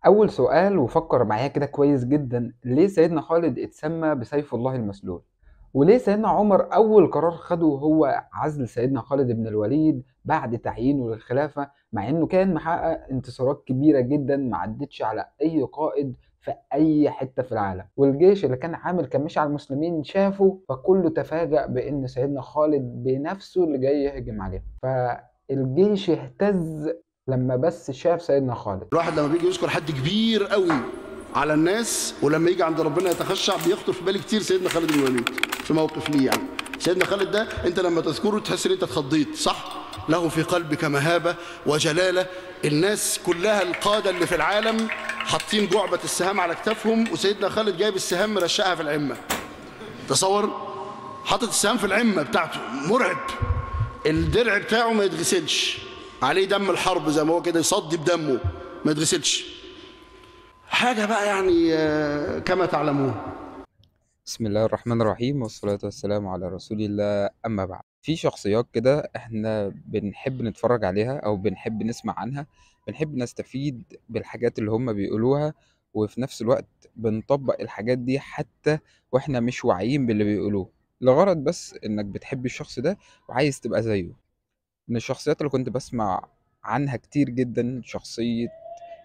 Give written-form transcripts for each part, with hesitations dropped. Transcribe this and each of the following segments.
أول سؤال، وفكر معايا كده كويس جدا، ليه سيدنا خالد اتسمى بسيف الله المسلول؟ وليه سيدنا عمر أول قرار خده هو عزل سيدنا خالد بن الوليد بعد تعيينه للخلافة، مع إنه كان محقق انتصارات كبيرة جدا ما عدتش على أي قائد في أي حتة في العالم، والجيش اللي كان عامل كمش على المسلمين شافه فكله تفاجأ بإن سيدنا خالد بنفسه اللي جاي يهجم عليهم، فالجيش اهتز لما بس شاف سيدنا خالد. الواحد لما بيجي يذكر حد كبير قوي على الناس ولما يجي عند ربنا يتخشع بيخطر في بالي كتير سيدنا خالد بن الوليد في موقف ليه. يعني سيدنا خالد ده انت لما تذكره تحس ان انت اتخضيت، صح؟ له في قلبك مهابة وجلالة، الناس كلها القادة اللي في العالم حاطين جعبة السهام على كتافهم، وسيدنا خالد جايب السهام مرشقها في العمة. تصور، حاطط السهام في العمة بتاعته، مرعب. الدرع بتاعه ما يتغسلش، عليه دم الحرب زي ما هو كده يصدي بدمه، ما يتغسلش. حاجة بقى يعني كما تعلمون. بسم الله الرحمن الرحيم، والصلاة والسلام على رسول الله، أما بعد. في شخصيات كده احنا بنحب نتفرج عليها أو بنحب نسمع عنها، بنحب نستفيد بالحاجات اللي هم بيقولوها، وفي نفس الوقت بنطبق الحاجات دي حتى واحنا مش واعيين باللي بيقولوه، لغرض بس انك بتحب الشخص ده وعايز تبقى زيه. من الشخصيات اللي كنت بسمع عنها كتير جدا شخصية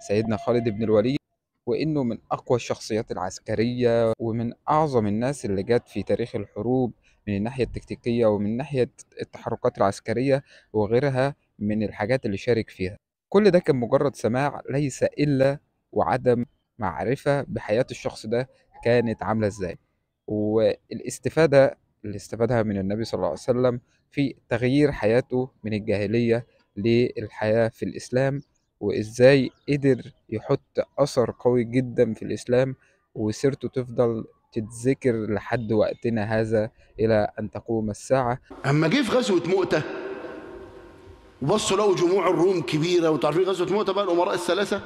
سيدنا خالد بن الوليد، وإنه من أقوى الشخصيات العسكرية ومن أعظم الناس اللي جت في تاريخ الحروب من الناحية التكتيكية ومن ناحية التحركات العسكرية وغيرها من الحاجات اللي شارك فيها. كل ده كان مجرد سماع ليس إلا، وعدم معرفة بحياة الشخص ده كانت عاملة إزاي، والاستفادة اللي استفادها من النبي صلى الله عليه وسلم في تغيير حياته من الجاهلية للحياة في الإسلام، وإزاي قدر يحط أثر قوي جدا في الإسلام وسيرته تفضل تتذكر لحد وقتنا هذا إلى أن تقوم الساعة. أما جه في غزوة مؤتة وبصوا لقوا جموع الروم كبيرة، وانتوا عارفين غزوة مؤتة بقى الأمراء الثلاثة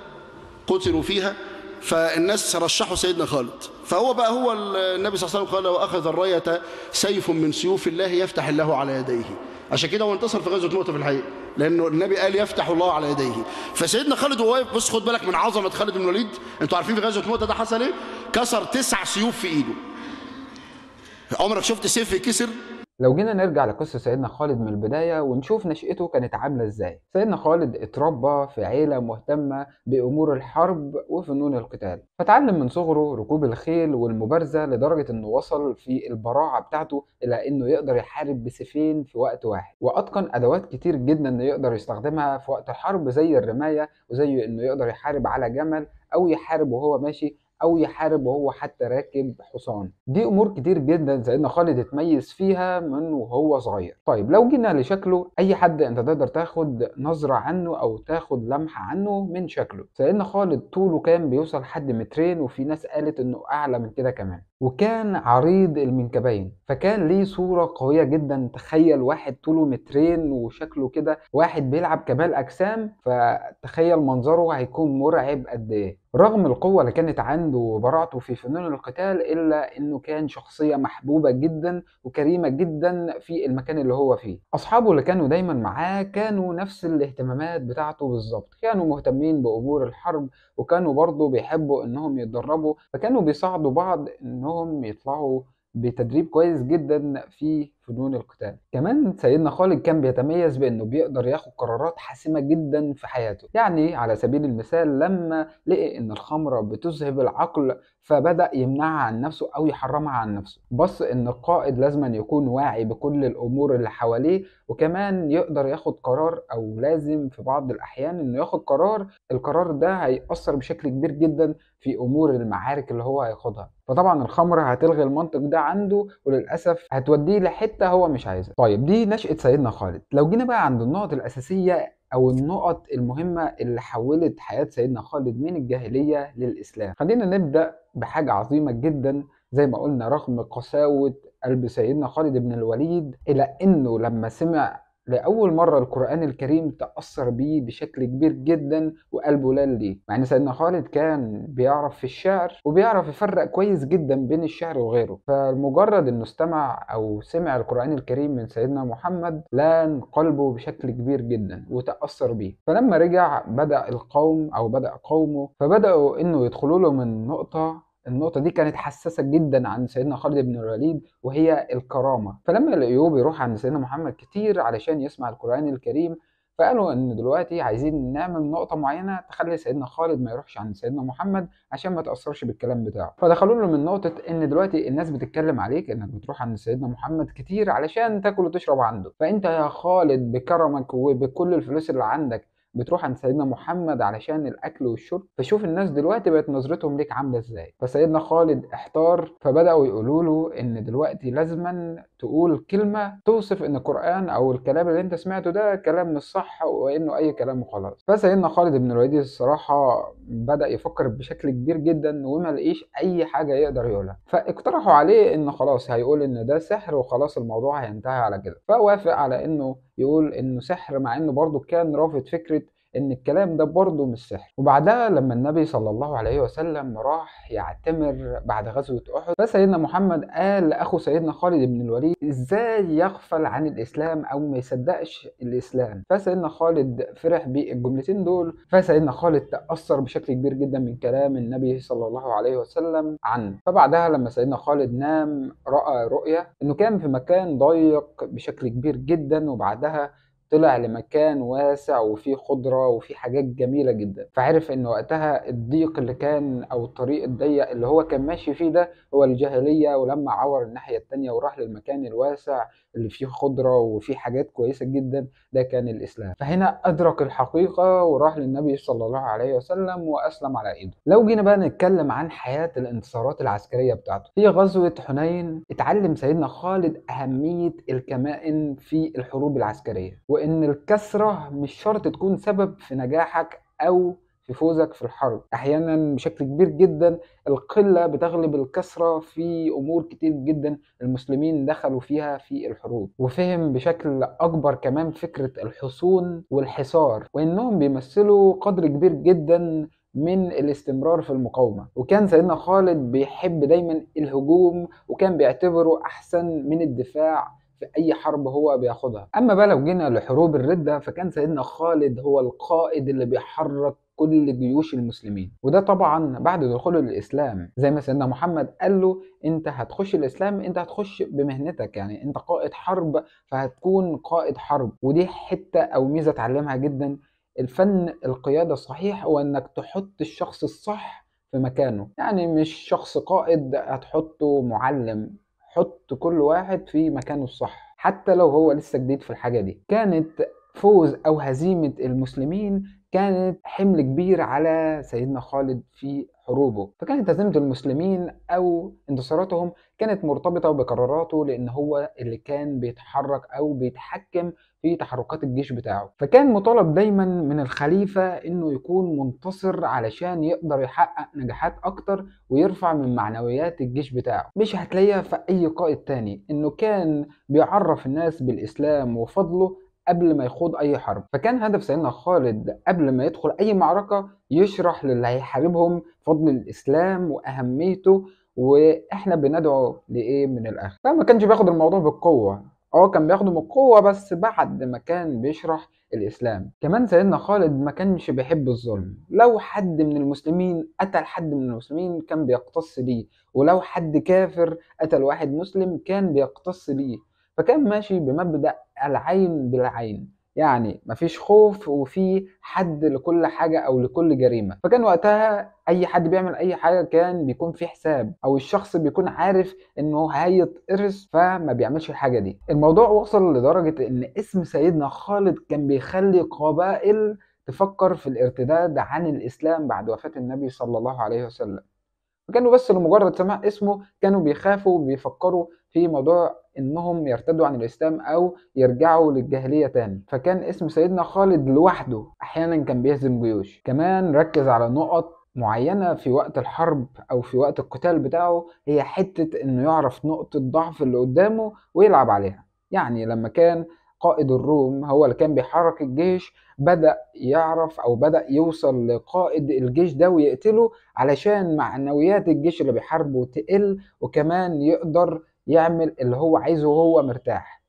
قتلوا فيها، فالناس رشحوا سيدنا خالد، فهو بقى هو النبي صلى الله عليه وسلم قال وأخذ الراية سيف من سيوف الله يفتح الله على يديه. عشان كده هو انتصر في غزوة مؤتة في الحقيقة، لأنه النبي قال يفتح الله على يديه. فسيدنا خالد وهو واقف، بص خد بالك من عظمة خالد بن الوليد، انتوا عارفين في غزوة مؤتة ده حصل ايه؟ كسر 9 سيوف في ايده. عمرك شفت سيف يكسر؟ لو جينا نرجع لقصة سيدنا خالد من البداية ونشوف نشأته كانت عاملة ازاي. سيدنا خالد اتربى في عيلة مهتمة بأمور الحرب وفنون القتال، فتعلم من صغره ركوب الخيل والمبارزة لدرجة انه وصل في البراعة بتاعته الى انه يقدر يحارب بسيفين في وقت واحد، واتقن ادوات كتير جدا انه يقدر يستخدمها في وقت الحرب زي الرماية، وزي انه يقدر يحارب على جمل او يحارب وهو ماشي او يحارب وهو حتى راكب حصان. دي امور كتير جدا سيدنا خالد اتميز فيها من وهو صغير. طيب لو جينا لشكله، اي حد انت تقدر تاخد نظرة عنه او تاخد لمحة عنه من شكله. سيدنا خالد طوله كان بيوصل حد 2 متر، وفي ناس قالت انه اعلى من كده كمان، وكان عريض المنكبين، فكان ليه صورة قوية جدا. تخيل واحد طوله 2 متر وشكله كده واحد بيلعب كمال اجسام، فتخيل منظره هيكون مرعب قد ايه. رغم القوة اللي كانت عنده وبراعته في فنون القتال، إلا إنه كان شخصية محبوبة جدا وكريمة جدا في المكان اللي هو فيه. أصحابه اللي كانوا دايما معاه كانوا نفس الاهتمامات بتاعته بالظبط، كانوا مهتمين بأمور الحرب، وكانوا برضو بيحبوا إنهم يتدربوا، فكانوا بيساعدوا بعض إنهم يطلعوا بتدريب كويس جدا في فنون القتال. كمان سيدنا خالد كان بيتميز بانه بيقدر ياخد قرارات حاسمة جدا في حياته. يعني على سبيل المثال لما لقي ان الخمرة بتذهب العقل فبدأ يمنعها عن نفسه او يحرمها عن نفسه. بص ان القائد لازم يكون واعي بكل الامور اللي حواليه، وكمان يقدر ياخد قرار، او لازم في بعض الاحيان انه ياخد قرار، القرار ده هيأثر بشكل كبير جدا في امور المعارك اللي هو هياخدها. فطبعا الخمرة هتلغي المنطق ده عنده، وللاسف هتوديه لحته هو مش عايزها. طيب دي نشأة سيدنا خالد. لو جينا بقى عند النقط الأساسية أو النقط المهمة اللي حولت حياة سيدنا خالد من الجاهلية للإسلام، خلينا نبدأ بحاجة عظيمة جدا. زي ما قلنا رغم قساوة قلب سيدنا خالد بن الوليد، إلى إنه لما سمع لأول مرة القرآن الكريم تأثر بيه بشكل كبير جدا وقلبه لال ليه، مع إن سيدنا خالد كان بيعرف في الشعر وبيعرف يفرق كويس جدا بين الشعر وغيره. فمجرد إنه استمع أو سمع القرآن الكريم من سيدنا محمد لان قلبه بشكل كبير جدا وتأثر بيه. فلما رجع بدأ القوم أو بدأ قومه، فبدأوا إنه يدخلوا له من نقطة، النقطة دي كانت حساسة جدا عند سيدنا خالد بن الوليد وهي الكرامة. فلما لقيوه بيروح عند سيدنا محمد كتير علشان يسمع القرآن الكريم، فقالوا إن دلوقتي عايزين نعمل نقطة معينة تخلي سيدنا خالد ما يروحش عند سيدنا محمد عشان ما تأثرش بالكلام بتاعه. فدخلوا له من نقطة إن دلوقتي الناس بتتكلم عليك إنك بتروح عند سيدنا محمد كتير علشان تاكل وتشرب عنده، فأنت يا خالد بكرمك وبكل الفلوس اللي عندك بتروح عند سيدنا محمد علشان الاكل والشرب، فشوف الناس دلوقتي بقت نظرتهم ليك عامله ازاي. فسيدنا خالد احتار، فبداوا يقولوا له ان دلوقتي لازما تقول كلمة توصف ان القران او الكلام اللي انت سمعته ده كلام مش صح وانه اي كلام وخلاص. فسيدنا خالد بن الوليد الصراحة بدا يفكر بشكل كبير جدا وما لقيش اي حاجة يقدر يقولها، فاقترحوا عليه ان خلاص هيقول ان ده سحر وخلاص الموضوع هينتهي على كده. فوافق على انه يقول انه سحر، مع انه برضه كان رافض فكرة ان الكلام ده برضه مش سحر. وبعدها لما النبي صلى الله عليه وسلم راح يعتمر بعد غزوة احد، فسيدنا محمد قال لاخو سيدنا خالد بن الوليد ازاي يغفل عن الاسلام او ما يصدقش الاسلام. فسيدنا خالد فرح بالجملتين دول، فسيدنا خالد تأثر بشكل كبير جدا من كلام النبي صلى الله عليه وسلم عنه. فبعدها لما سيدنا خالد نام رأى رؤية انه كان في مكان ضيق بشكل كبير جدا، وبعدها طلع لمكان واسع وفيه خضرة وفيه حاجات جميلة جدا. فعرف ان وقتها الضيق اللي كان او الطريق الضيق اللي هو كان ماشي فيه ده هو الجاهلية، ولما عور الناحية التانية وراح للمكان الواسع اللي فيه خضرة وفيه حاجات كويسة جدا ده كان الإسلام. فهنا أدرك الحقيقة وراح للنبي صلى الله عليه وسلم وأسلم على إيده. لو جينا بقى نتكلم عن حياة الانتصارات العسكرية بتاعته، في غزوة حنين اتعلم سيدنا خالد أهمية الكمائن في الحروب العسكرية، وإن الكثرة مش شرط تكون سبب في نجاحك أو في فوزك في الحرب. أحيانا بشكل كبير جدا القلة بتغلب الكثرة في أمور كتير جدا المسلمين دخلوا فيها في الحروب. وفهم بشكل أكبر كمان فكرة الحصون والحصار، وإنهم بيمثلوا قدر كبير جدا من الاستمرار في المقاومة. وكان سيدنا خالد بيحب دايما الهجوم، وكان بيعتبره أحسن من الدفاع في أي حرب هو بياخدها. أما بقى لو جينا لحروب الردة، فكان سيدنا خالد هو القائد اللي بيحرك كل جيوش المسلمين، وده طبعا بعد دخوله للإسلام. زي ما سيدنا محمد قال له انت هتخش الإسلام، انت هتخش بمهنتك، يعني انت قائد حرب فهتكون قائد حرب. ودي حتة أو ميزة اتعلمها جدا. الفن القيادة الصحيح هو انك تحط الشخص الصح في مكانه، يعني مش شخص قائد هتحطه معلم، حط كل واحد في مكانه الصح حتى لو هو لسه جديد في الحاجة دي. كانت فوز أو هزيمة المسلمين كانت حمل كبير على سيدنا خالد في حروبه، فكانت هزيمة المسلمين أو انتصاراتهم كانت مرتبطة بقراراته، لأن هو اللي كان بيتحرك أو بيتحكم في تحركات الجيش بتاعه. فكان مطالب دايما من الخليفة إنه يكون منتصر علشان يقدر يحقق نجاحات أكتر ويرفع من معنويات الجيش بتاعه. مش هتلاقيها في أي قائد تاني، إنه كان بيعرف الناس بالإسلام وفضله قبل ما يخوض أي حرب. فكان هدف سيدنا خالد قبل ما يدخل أي معركة يشرح للي هيحاربهم فضل الإسلام وأهميته وإحنا بندعو لإيه من الآخر. فما كانش بياخد الموضوع بالقوة، كان بياخده بالقوة بس بعد ما كان بيشرح الإسلام. كمان سيدنا خالد ما كانش بيحب الظلم، لو حد من المسلمين قتل حد من المسلمين كان بيقتص ليه، ولو حد كافر قتل واحد مسلم كان بيقتص ليه. فكان ماشي بمبدأ العين بالعين، يعني مفيش خوف وفي حد لكل حاجة أو لكل جريمة. فكان وقتها أي حد بيعمل أي حاجة كان بيكون في حساب، أو الشخص بيكون عارف إنه هيتقرص فما بيعملش الحاجة دي. الموضوع وصل لدرجة إن اسم سيدنا خالد كان بيخلي قبائل تفكر في الارتداد عن الإسلام بعد وفاة النبي صلى الله عليه وسلم. فكانوا بس لمجرد سماع اسمه كانوا بيخافوا وبيفكروا في موضوع انهم يرتدوا عن الاسلام او يرجعوا للجاهليه تاني. فكان اسم سيدنا خالد لوحده احيانا كان بيهزم جيوش. كمان ركز على نقط معينة في وقت الحرب او في وقت القتال بتاعه، هي حتة انه يعرف نقطة ضعف اللي قدامه ويلعب عليها. يعني لما كان قائد الروم هو اللي كان بيحرك الجيش، بدأ يعرف أو بدأ يوصل لقائد الجيش ده ويقتله علشان معنويات الجيش اللي بيحاربه تقل، وكمان يقدر يعمل اللي هو عايزه وهو مرتاح.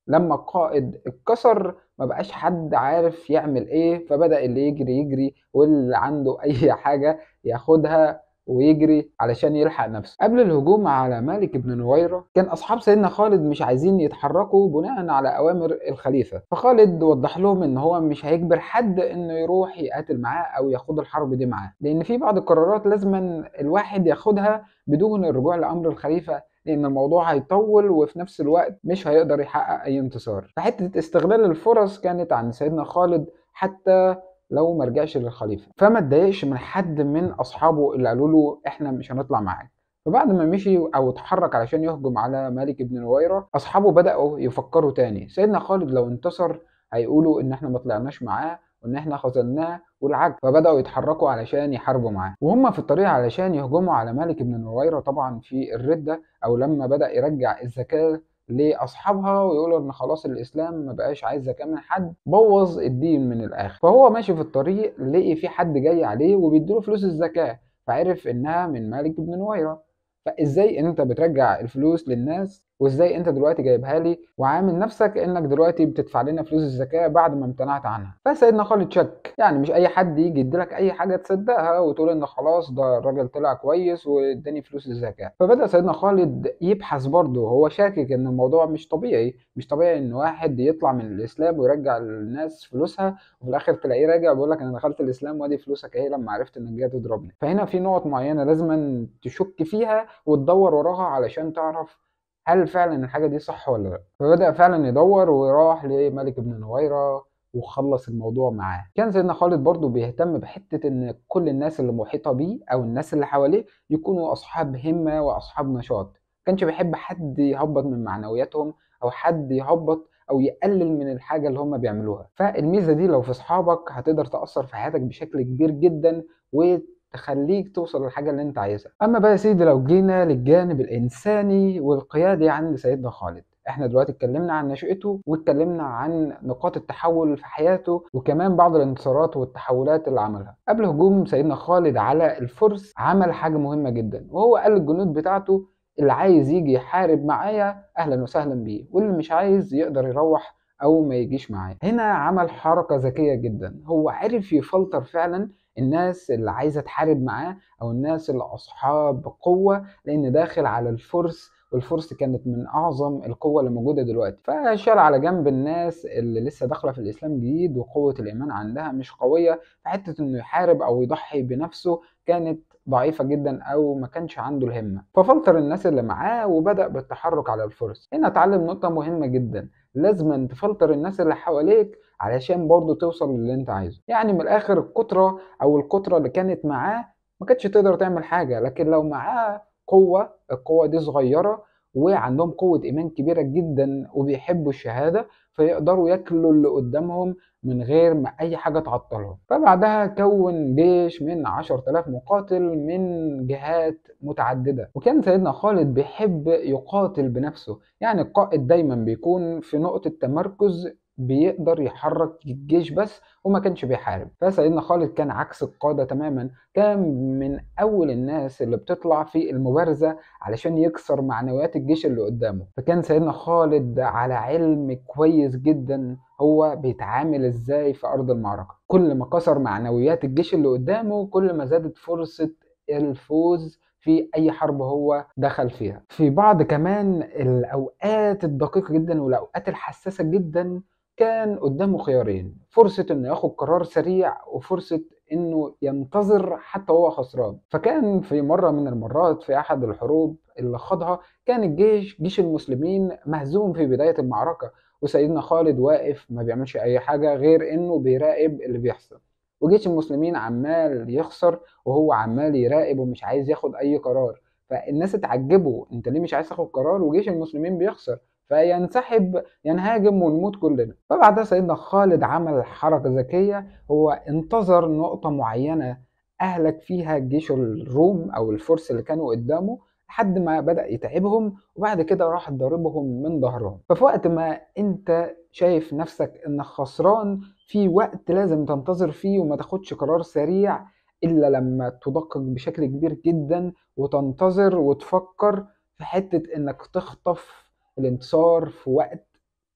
لما القائد اتكسر ما بقاش حد عارف يعمل ايه، فبدأ اللي يجري يجري واللي عنده اي حاجة ياخدها ويجري علشان يلحق نفسه. قبل الهجوم على مالك بن نويرة كان أصحاب سيدنا خالد مش عايزين يتحركوا بناء على أوامر الخليفة، فخالد وضح لهم إن هو مش هيجبر حد إنه يروح يقاتل معاه أو ياخد الحرب دي معاه، لأن في بعض القرارات لازم الواحد ياخدها بدون الرجوع لأمر الخليفة، لأن الموضوع هيطول وفي نفس الوقت مش هيقدر يحقق أي انتصار. فحتة استغلال الفرص كانت عند سيدنا خالد حتى لو ما رجعش للخليفة، فما اتضايقش من حد من اصحابه اللي قالوا له احنا مش هنطلع معاك. فبعد ما مشي او اتحرك علشان يهجم على مالك بن نويرة، اصحابه بدأوا يفكروا تاني، سيدنا خالد لو انتصر هيقولوا ان احنا ما طلعناش معاه وان احنا خذلناه والعكس، فبدأوا يتحركوا علشان يحاربوا معاه. وهم في الطريق علشان يهجموا على مالك بن نويرة طبعا في الردة، او لما بدأ يرجع الزكاة لاصحابها ويقولوا ان خلاص الاسلام ما بقاش عايز زكاة من حد، بوظ الدين من الاخر. فهو ماشي في الطريق لقي في حد جاي عليه وبيديله فلوس الزكاة، فعرف انها من مالك بن نويرة. فازاي انت بترجع الفلوس للناس، وازاي انت دلوقتي جايبها لي وعامل نفسك انك دلوقتي بتدفع لنا فلوس الزكاة بعد ما امتنعت عنها؟ فسيدنا خالد شك، يعني مش اي حد يجي يديلك اي حاجة تصدقها وتقول ان خلاص ده الراجل طلع كويس واداني فلوس الزكاة. فبدأ سيدنا خالد يبحث برضه، هو شاكك ان الموضوع مش طبيعي، مش طبيعي ان واحد يطلع من الاسلام ويرجع للناس فلوسها وفي الاخر تلاقيه راجع بيقول لك انا دخلت الاسلام وادي فلوسك اهي لما عرفت انك جاي تضربني. فهنا في نقط معينة لازم تشك فيها وتدور وراها علشان تعرف هل فعلا الحاجة دي صح ولا لا. فبدأ فعلا يدور وراح لمالك بن نويرة وخلص الموضوع معاه. كان سيدنا خالد برضو بيهتم بحتة ان كل الناس اللي محيطة بيه او الناس اللي حواليه يكونوا اصحاب همة واصحاب نشاط، كانش بيحب حد يهبط من معنوياتهم او حد يهبط او يقلل من الحاجة اللي هم بيعملوها. فالميزة دي لو في اصحابك هتقدر تأثر في حياتك بشكل كبير جدا وتخليك توصل للحاجة اللي انت عايزها. اما بقى يا سيدي لو جينا للجانب الانساني والقيادي عند سيدنا خالد، احنا دلوقتي اتكلمنا عن نشأته واتكلمنا عن نقاط التحول في حياته وكمان بعض الانتصارات والتحولات اللي عملها. قبل هجوم سيدنا خالد على الفرس عمل حاجة مهمة جدا، وهو قال للجنود بتاعته اللي عايز يجي يحارب معايا اهلا وسهلا بيه، واللي مش عايز يقدر يروح او ما يجيش معايا. هنا عمل حركة ذكية جدا، هو عرف يفلتر فعلا الناس اللي عايزة تحارب معاه او الناس اللي اصحاب قوة، لان داخل على الفرس والفرس كانت من اعظم القوة اللي موجودة دلوقتي. فشال على جنب الناس اللي لسه داخلة في الاسلام جديد وقوة الايمان عندها مش قوية، فحتة انه يحارب او يضحي بنفسه كانت ضعيفة جدا او ما كانش عنده الهمة. ففلتر الناس اللي معاه وبدأ بالتحرك على الفرس. هنا اتعلم نقطة مهمة جدا، لازم تفلتر الناس اللي حواليك علشان برضو توصل للي انت عايزه. يعني من الاخر الكترة او الكترة اللي كانت معاه ما كانتش تقدر تعمل حاجة، لكن لو معاه قوة، القوة دي صغيرة وعندهم قوة إيمان كبيرة جدا وبيحبوا الشهادة، فيقدروا ياكلوا اللي قدامهم من غير ما أي حاجة تعطلهم. فبعدها كون جيش من 10,000 مقاتل من جهات متعددة. وكان سيدنا خالد بيحب يقاتل بنفسه، يعني القائد دايما بيكون في نقطة تمركز بيقدر يحرك الجيش بس وما كانش بيحارب. فسيدنا خالد كان عكس القادة تماما، كان من أول الناس اللي بتطلع في المبارزة علشان يكسر معنويات الجيش اللي قدامه. فكان سيدنا خالد على علم كويس جدا هو بيتعامل ازاي في أرض المعركة. كل ما كسر معنويات الجيش اللي قدامه كل ما زادت فرصة الفوز في أي حرب هو دخل فيها. في بعض كمان الأوقات الدقيقة جدا والأوقات الحساسة جدا كان قدامه خيارين، فرصة انه ياخد قرار سريع وفرصة انه ينتظر حتى هو خسران. فكان في مرة من المرات في احد الحروب اللي خاضها كان الجيش جيش المسلمين مهزوم في بداية المعركة، وسيدنا خالد واقف ما بيعملش اي حاجة غير انه بيراقب اللي بيحصل، وجيش المسلمين عمال يخسر وهو عمال يراقب ومش عايز ياخد اي قرار. فالناس اتعجبوا، انت ليه مش عايز تاخد قرار وجيش المسلمين بيخسر؟ فينسحب ينهاجم ونموت كلنا. فبعدها سيدنا خالد عمل حركة ذكية، هو انتظر نقطة معينة أهلك فيها جيش الروم أو الفرس اللي كانوا قدامه، لحد ما بدأ يتعبهم، وبعد كده راح ضاربهم من ظهرهم. ففي وقت ما انت شايف نفسك انك خسران، في وقت لازم تنتظر فيه وما تاخدش قرار سريع الا لما تدقق بشكل كبير جدا وتنتظر وتفكر في حتة انك تخطف الانتصار في وقت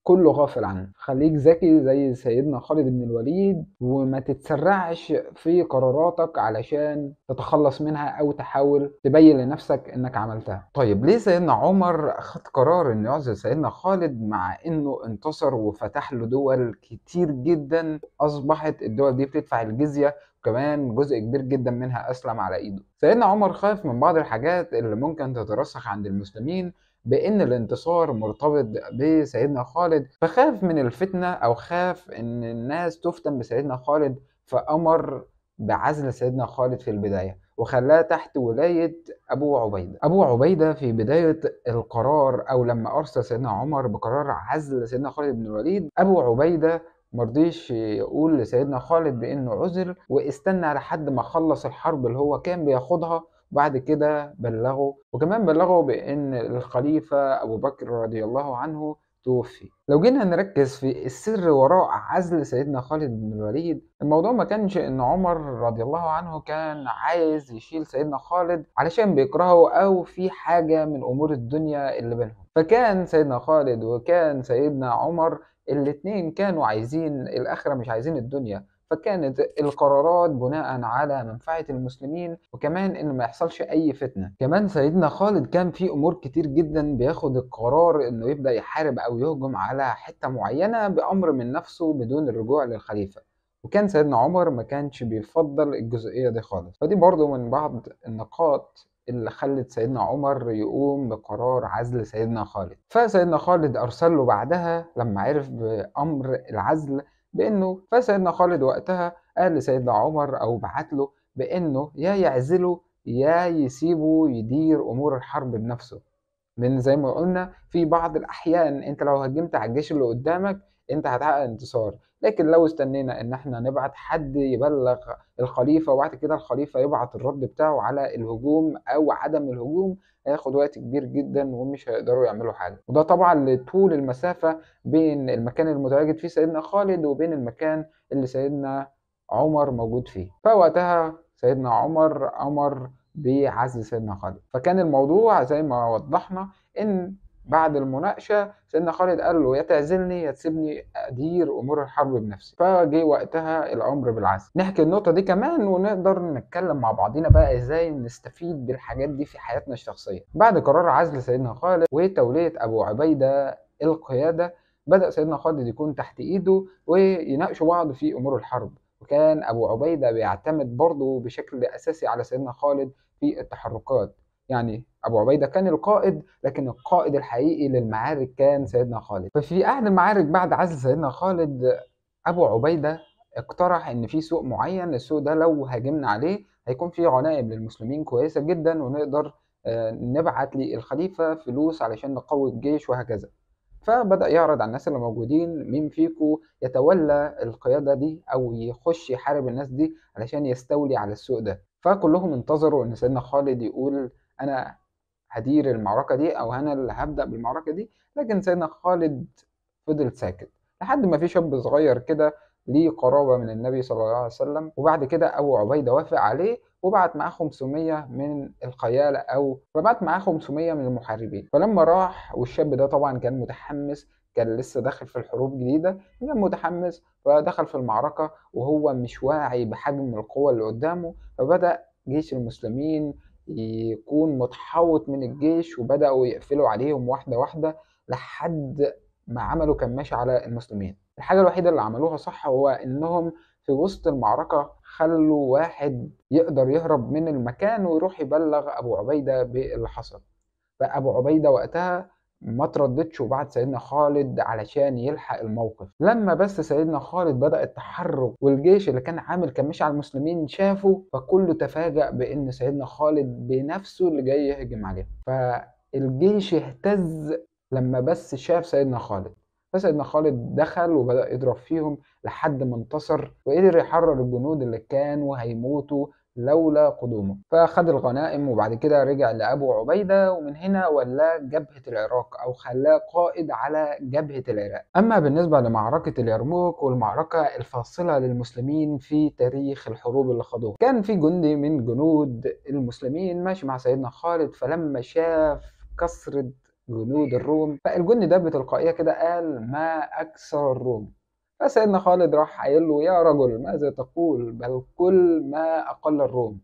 كله غافل عنه. خليك ذكي زي سيدنا خالد بن الوليد، وما تتسرعش في قراراتك علشان تتخلص منها او تحاول تبين لنفسك انك عملتها. طيب ليه سيدنا عمر خد قرار انه يعزل سيدنا خالد مع انه انتصر وفتح له دول كتير جدا، اصبحت الدول دي بتدفع الجزية، وكمان جزء كبير جدا منها اسلم على ايده؟ سيدنا عمر خاف من بعض الحاجات اللي ممكن تترسخ عند المسلمين بان الانتصار مرتبط بسيدنا خالد، فخاف من الفتنة او خاف ان الناس تفتن بسيدنا خالد، فامر بعزل سيدنا خالد في البداية وخلاه تحت ولاية ابو عبيدة. ابو عبيدة في بداية القرار او لما ارسل سيدنا عمر بقرار عزل سيدنا خالد بن الوليد، ابو عبيدة مرضيش يقول لسيدنا خالد بانه عزل، واستنى لحد ما خلص الحرب اللي هو كان بياخدها، بعد كده بلغه، وكمان بلغه بان الخليفة ابو بكر رضي الله عنه توفي. لو جينا نركز في السر وراء عزل سيدنا خالد بن الوليد، الموضوع ما كانش ان عمر رضي الله عنه كان عايز يشيل سيدنا خالد علشان بيكرهه او في حاجة من امور الدنيا اللي بينهم. فكان سيدنا خالد وكان سيدنا عمر الاتنين كانوا عايزين الاخرة مش عايزين الدنيا، فكانت القرارات بناء على منفعة المسلمين، وكمان ان ما يحصلش اي فتنة. كمان سيدنا خالد كان في امور كتير جدا بياخد القرار انه يبدأ يحارب او يهجم على حتة معينة بامر من نفسه بدون الرجوع للخليفة، وكان سيدنا عمر ما كانش بيفضل الجزئية دي خالص. فدي برضو من بعض النقاط اللي خلت سيدنا عمر يقوم بقرار عزل سيدنا خالد. فسيدنا خالد ارسل له بعدها لما عرف بامر العزل بانه، فسيدنا خالد وقتها قال لسيدنا عمر او بعت له بانه يا يعزله يا يسيبه يدير امور الحرب بنفسه، لان زي ما قلنا في بعض الاحيان انت لو هجمت على الجيش اللي قدامك انت هتحقق انتصار، لكن لو استنينا ان احنا نبعت حد يبلغ الخليفة وبعد كده الخليفة يبعت الرد بتاعه على الهجوم او عدم الهجوم، هياخد وقت كبير جدا ومش هيقدروا يعملوا حاجة. وده طبعا لطول المسافة بين المكان المتواجد فيه سيدنا خالد وبين المكان اللي سيدنا عمر موجود فيه. فوقتها سيدنا عمر امر بعزل سيدنا خالد. فكان الموضوع زي ما وضحنا ان بعد المناقشة سيدنا خالد قال له يا تعزلني يا تسيبني أدير أمور الحرب بنفسي، فجه وقتها الأمر بالعزل. نحكي النقطة دي كمان ونقدر نتكلم مع بعضينا بقى إزاي نستفيد بالحاجات دي في حياتنا الشخصية. بعد قرار عزل سيدنا خالد وتولية أبو عبيدة القيادة، بدأ سيدنا خالد يكون تحت إيده ويناقشوا بعض في أمور الحرب، وكان أبو عبيدة بيعتمد برضه بشكل أساسي على سيدنا خالد في التحركات. يعني أبو عبيدة كان القائد، لكن القائد الحقيقي للمعارك كان سيدنا خالد. ففي أحد المعارك بعد عزل سيدنا خالد، أبو عبيدة اقترح إن في سوق معين، السوق ده لو هاجمنا عليه هيكون فيه غنائم للمسلمين كويسة جدا، ونقدر نبعت للخليفة فلوس علشان نقوي الجيش وهكذا. فبدأ يعرض على الناس اللي موجودين مين فيكو يتولى القيادة دي أو يخش يحارب الناس دي علشان يستولي على السوق ده. فكلهم انتظروا إن سيدنا خالد يقول أنا هدير المعركة دي أو أنا اللي هبدأ بالمعركة دي، لكن سيدنا خالد فضل ساكت لحد ما في شاب صغير كده ليه قرابة من النبي صلى الله عليه وسلم، وبعد كده أبو عبيدة وافق عليه وبعت معاه 500 من الخيالة أو فبعت معاه 500 من المحاربين. فلما راح، والشاب ده طبعا كان متحمس، كان لسه داخل في الحروب جديدة، كان متحمس فدخل في المعركة وهو مش واعي بحجم القوة اللي قدامه، فبدأ جيش المسلمين يكون متحوط من الجيش وبدأوا يقفلوا عليهم واحدة واحدة لحد ما عملوا كماشة على المسلمين. الحاجة الوحيدة اللي عملوها صح هو إنهم في وسط المعركة خلوا واحد يقدر يهرب من المكان ويروح يبلغ أبو عبيدة باللي حصل. فأبو عبيدة وقتها ما ترددش وبعت سيدنا خالد علشان يلحق الموقف. لما بس سيدنا خالد بدأ التحرك والجيش اللي كان عامل كمش على المسلمين شافه، فكله تفاجأ بأن سيدنا خالد بنفسه اللي جاي يهجم عليهم. فالجيش اهتز لما بس شاف سيدنا خالد. فسيدنا خالد دخل وبدأ يضرب فيهم لحد ما انتصر وقدر يحرر الجنود اللي كانوا هيموتوا لولا قدومه. فخد الغنائم وبعد كده رجع لأبو عبيدة، ومن هنا ولاه جبهة العراق أو خلاه قائد على جبهة العراق. أما بالنسبة لمعركة اليرموك والمعركة الفاصلة للمسلمين في تاريخ الحروب اللي خاضوها، كان في جندي من جنود المسلمين ماشي مع سيدنا خالد، فلما شاف كثرة جنود الروم فالجندي ده بتلقائية كده قال ما أكثر الروم. فسيدنا خالد راح قايل له يا رجل ماذا تقول، بل كل ما أقل الروم،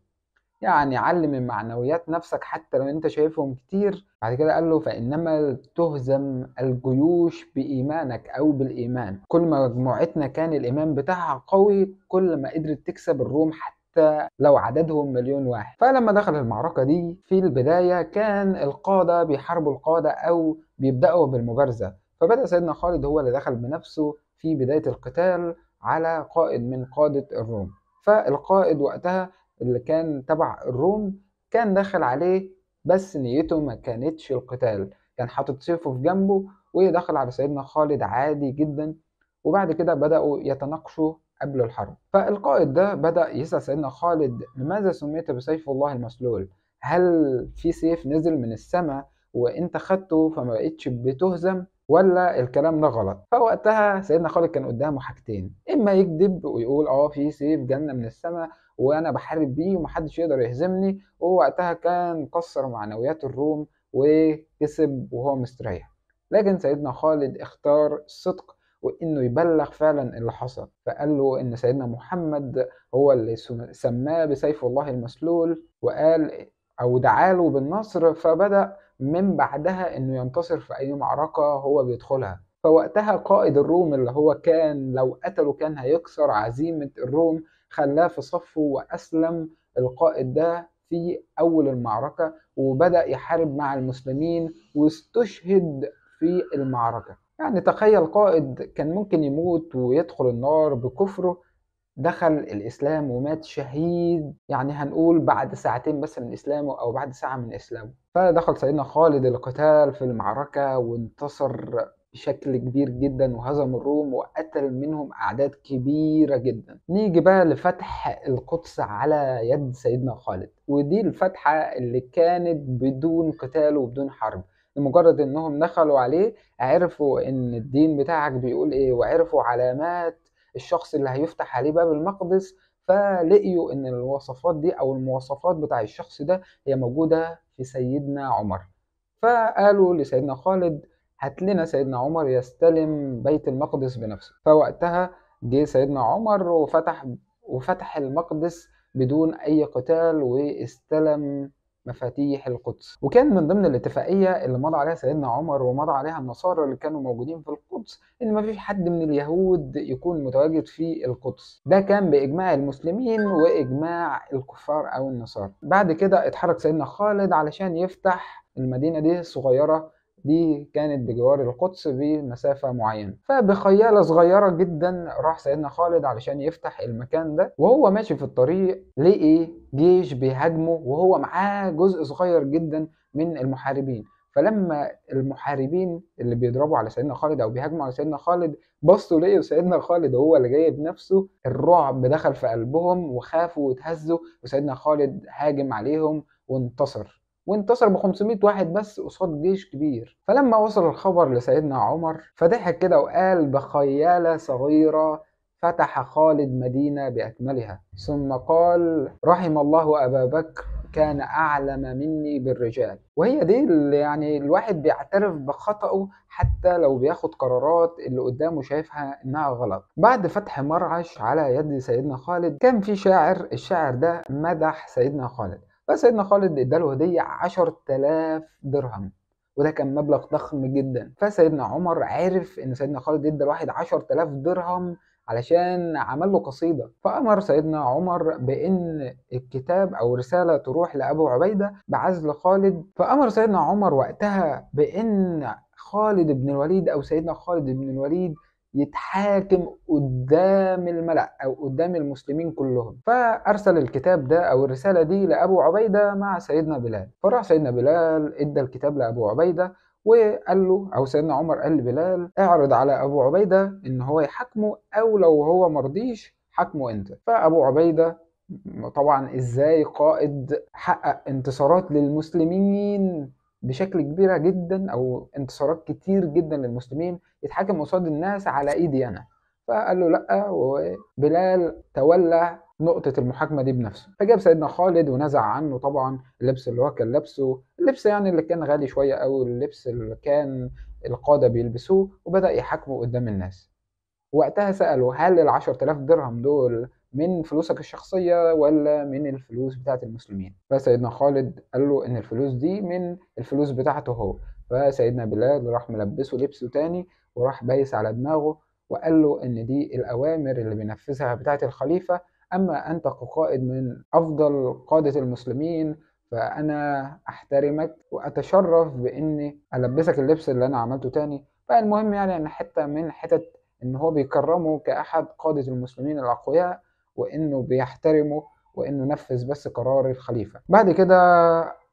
يعني علم من معنويات نفسك حتى لو انت شايفهم كتير. بعد كده قال له فإنما تهزم الجيوش بإيمانك أو بالإيمان، كل ما مجموعتنا كان الإيمان بتاعها قوي كل ما قدرت تكسب الروم حتى لو عددهم 1,000,000 واحد. فلما دخل المعركة دي في البداية كان القادة بيحاربوا القادة أو بيبدأوا بالمبارزة، فبدأ سيدنا خالد هو اللي دخل بنفسه في بداية القتال على قائد من قادة الروم. فالقائد وقتها اللي كان تبع الروم كان داخل عليه بس نيته ما كانتش القتال، كان حاطط سيفه في جنبه ودخل على سيدنا خالد عادي جدا. وبعد كده بدأوا يتناقشوا قبل الحرب. فالقائد ده بدأ يسأل سيدنا خالد لماذا سميت بسيف الله المسلول؟ هل في سيف نزل من السماء وانت خدته فما بقتش بتهزم ولا الكلام ده غلط؟ فوقتها سيدنا خالد كان قدامه حاجتين، اما يكذب ويقول في سيف جنة من السماء وانا بحارب بيه ومحدش يقدر يهزمني، ووقتها كان كسر معنويات الروم وكسب وهو مستريح. لكن سيدنا خالد اختار الصدق وانه يبلغ فعلا اللي حصل، فقال له ان سيدنا محمد هو اللي سماه بسيف الله المسلول وقال او دعاله بالنصر، فبدأ من بعدها انه ينتصر في اي معركة هو بيدخلها. فوقتها قائد الروم اللي هو كان لو قتله كان هيكسر عزيمة الروم خلاه في صفه واسلم القائد ده في اول المعركة، وبدأ يحارب مع المسلمين واستشهد في المعركة. يعني تخيل قائد كان ممكن يموت ويدخل النار بكفره دخل الإسلام ومات شهيد، يعني هنقول بعد ساعتين بس من إسلامه أو بعد ساعة من إسلامه. فدخل سيدنا خالد القتال في المعركة وانتصر بشكل كبير جدا وهزم الروم وقتل منهم أعداد كبيرة جدا. نيجي بقى لفتح القدس على يد سيدنا خالد، ودي الفتحة اللي كانت بدون قتال وبدون حرب، لمجرد انهم دخلوا عليه عرفوا ان الدين بتاعك بيقول ايه، وعرفوا علامات الشخص اللي هيفتح عليه باب المقدس، فلقيوا ان الوصفات دي او المواصفات بتاع الشخص ده هي موجودة في سيدنا عمر. فقالوا لسيدنا خالد هات لنا سيدنا عمر يستلم بيت المقدس بنفسه. فوقتها جه سيدنا عمر وفتح المقدس بدون اي قتال واستلم مفاتيح القدس. وكان من ضمن الاتفاقية اللي مضى عليها سيدنا عمر ومضى عليها النصارى اللي كانوا موجودين في القدس ان مفيش حد من اليهود يكون متواجد في القدس، ده كان بإجماع المسلمين وإجماع الكفار أو النصارى. بعد كده اتحرك سيدنا خالد علشان يفتح المدينة دي الصغيرة دي، كانت بجوار القدس بمسافة معينة. فبخيالة صغيرة جدا راح سيدنا خالد علشان يفتح المكان ده، وهو ماشي في الطريق لقي جيش بيهاجمه وهو معاه جزء صغير جدا من المحاربين. فلما المحاربين اللي بيضربوا على سيدنا خالد او بيهاجموا على سيدنا خالد بصوا لقوا سيدنا خالد هو اللي جاي بنفسه، الرعب دخل في قلبهم وخافوا واتهزوا، وسيدنا خالد هاجم عليهم وانتصر ب 500 واحد بس قصاد جيش كبير. فلما وصل الخبر لسيدنا عمر فضحك كده وقال بخيالة صغيرة فتح خالد مدينة بأكملها، ثم قال رحم الله أبا بكر كان أعلم مني بالرجال. وهي دي اللي يعني الواحد بيعترف بخطأه حتى لو بياخد قرارات اللي قدامه شايفها إنها غلط. بعد فتح مرعش على يد سيدنا خالد كان في شاعر، الشاعر ده مدح سيدنا خالد، فسيدنا خالد اداله هدية 10,000 درهم، وده كان مبلغ ضخم جدا. فسيدنا عمر عرف ان سيدنا خالد ادى الواحد 10,000 درهم علشان عمل له قصيدة، فأمر سيدنا عمر بأن الكتاب أو رسالة تروح لأبو عبيدة بعزل خالد. فأمر سيدنا عمر وقتها بأن خالد بن الوليد أو سيدنا خالد بن الوليد يتحاكم قدام الملأ أو قدام المسلمين كلهم. فأرسل الكتاب ده أو الرسالة دي لأبو عبيدة مع سيدنا بلال. فراح سيدنا بلال ادى الكتاب لأبو عبيدة وقال له، أو سيدنا عمر قال لبلال اعرض على أبو عبيدة إن هو يحاكمه، أو لو هو مرضيش حاكمه أنت. فأبو عبيدة طبعا ازاي قائد حقق انتصارات للمسلمين بشكل كبير جدا او انتصارات كتير جدا للمسلمين يتحاكم قصاد الناس على ايدي انا؟ فقال له لا، وبلال تولى نقطة المحاكمة دي بنفسه. فجاب سيدنا خالد ونزع عنه طبعا اللبس اللي هو كان لابسه، اللبس يعني اللي كان غالي شوية او اللبس اللي كان القادة بيلبسوه، وبدأ يحاكمه قدام الناس. وقتها سأله هل ال10,000 درهم دول من فلوسك الشخصية ولا من الفلوس بتاعت المسلمين؟ فسيدنا خالد قال له إن الفلوس دي من الفلوس بتاعته هو. فسيدنا بلال راح ملبسه لبسه تاني وراح بايس على دماغه وقال له إن دي الأوامر اللي بينفذها بتاعت الخليفة، أما أنت كقائد من أفضل قادة المسلمين فأنا أحترمك وأتشرف بإني ألبسك اللبس اللي أنا عملته تاني. فالمهم يعني إن حتة من حتت إن هو بيكرمه كأحد قادة المسلمين الأقوياء، وإنه بيحترمه، وإنه نفذ بس قرار الخليفة. بعد كده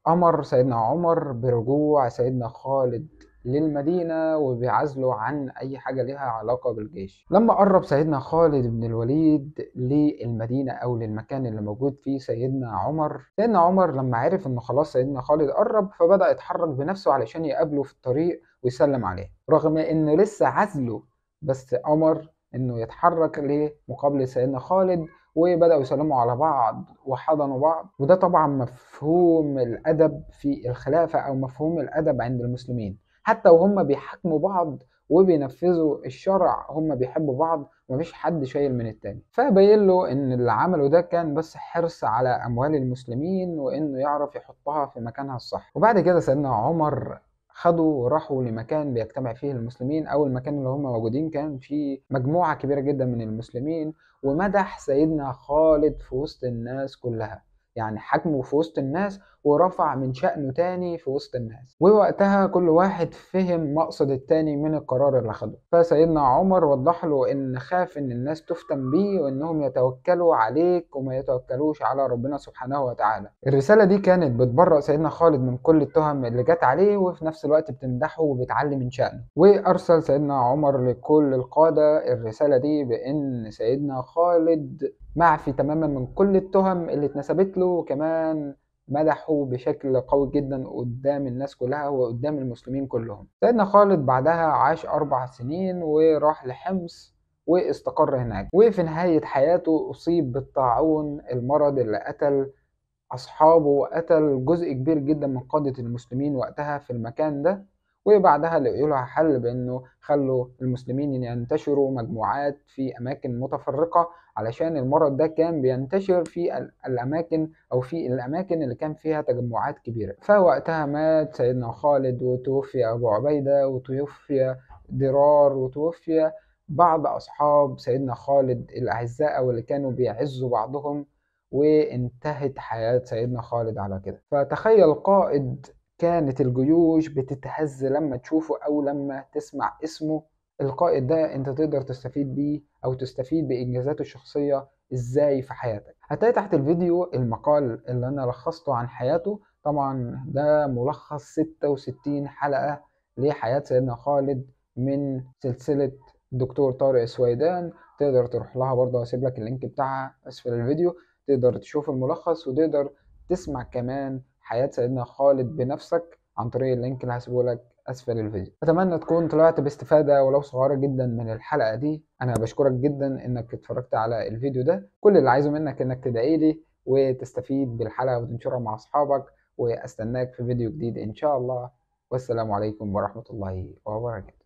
أمر سيدنا عمر برجوع سيدنا خالد للمدينة وبيعزله عن أي حاجة لها علاقة بالجيش. لما قرب سيدنا خالد بن الوليد للمدينة أو للمكان اللي موجود فيه سيدنا عمر، سيدنا عمر لما عرف إنه خلاص سيدنا خالد قرب، فبدأ يتحرك بنفسه علشان يقابله في الطريق ويسلم عليه، رغم إنه لسه عزله، بس أمر إنه يتحرك لمقابلة سيدنا خالد، وبدأوا يسلموا على بعض وحضنوا بعض. وده طبعا مفهوم الأدب في الخلافة أو مفهوم الأدب عند المسلمين، حتى وهم بيحاكموا بعض وبينفذوا الشرع هم بيحبوا بعض ومفيش حد شايل من التاني. فبين له ان اللي عمله ده كان بس حرص على اموال المسلمين وانه يعرف يحطها في مكانها الصح. وبعد كده سيدنا عمر خدوا وراحوا لمكان بيجتمع فيه المسلمين، او المكان اللي هم موجودين كان فيه مجموعة كبيرة جدا من المسلمين، ومدح سيدنا خالد في وسط الناس كلها، يعني حكمه في وسط الناس ورفع من شأنه تاني في وسط الناس. ووقتها كل واحد فهم مقصد التاني من القرار اللي خده. فسيدنا عمر وضح له ان خاف ان الناس تفتن بيه وانهم يتوكلوا عليك وما يتوكلوش على ربنا سبحانه وتعالى. الرسالة دي كانت بتبرأ سيدنا خالد من كل التهم اللي جت عليه، وفي نفس الوقت بتمدحه وبتعلي من شأنه. وارسل سيدنا عمر لكل القادة الرسالة دي بان سيدنا خالد معفي تماما من كل التهم اللي اتنسبت له، وكمان مدحه بشكل قوي جدا قدام الناس كلها وقدام المسلمين كلهم. سيدنا خالد بعدها عاش 4 سنين وراح لحمص واستقر هناك، وفي نهاية حياته أصيب بالطاعون، المرض اللي قتل أصحابه وقتل جزء كبير جدا من قادة المسلمين وقتها في المكان ده. وبعدها لقوا لها حل بأنه خلوا المسلمين ينتشروا مجموعات في أماكن متفرقة، علشان المرض ده كان بينتشر في الأماكن أو في الأماكن اللي كان فيها تجمعات كبيرة. فوقتها مات سيدنا خالد، وتوفي أبو عبيدة، وتوفي ضرار، وتوفي بعض أصحاب سيدنا خالد الأعزاء واللي كانوا بيعزوا بعضهم، وانتهت حياة سيدنا خالد على كده. فتخيل قائد كانت الجيوش بتتهز لما تشوفه أو لما تسمع اسمه. القائد ده انت تقدر تستفيد بيه أو تستفيد بإنجازاته الشخصية إزاي في حياتك. هتلاقي تحت الفيديو المقال اللي أنا لخصته عن حياته، طبعا ده ملخص 66 حلقة لحياة سيدنا خالد من سلسلة الدكتور طارق السويدان، تقدر تروح لها برضه، هسيب لك ال link بتاعها أسفل الفيديو، تقدر تشوف الملخص وتقدر تسمع كمان حياة سيدنا خالد بنفسك عن طريق ال link اللي هسيبه لك أسفل الفيديو. أتمنى تكون طلعت باستفادة ولو صغيرة جدا من الحلقة دي. أنا بشكرك جدا إنك اتفرجت على الفيديو ده، كل اللي عايزه منك إنك تدعي لي وتستفيد بالحلقة وتنشرها مع أصحابك، وأستناك في فيديو جديد إن شاء الله. والسلام عليكم ورحمة الله وبركاته.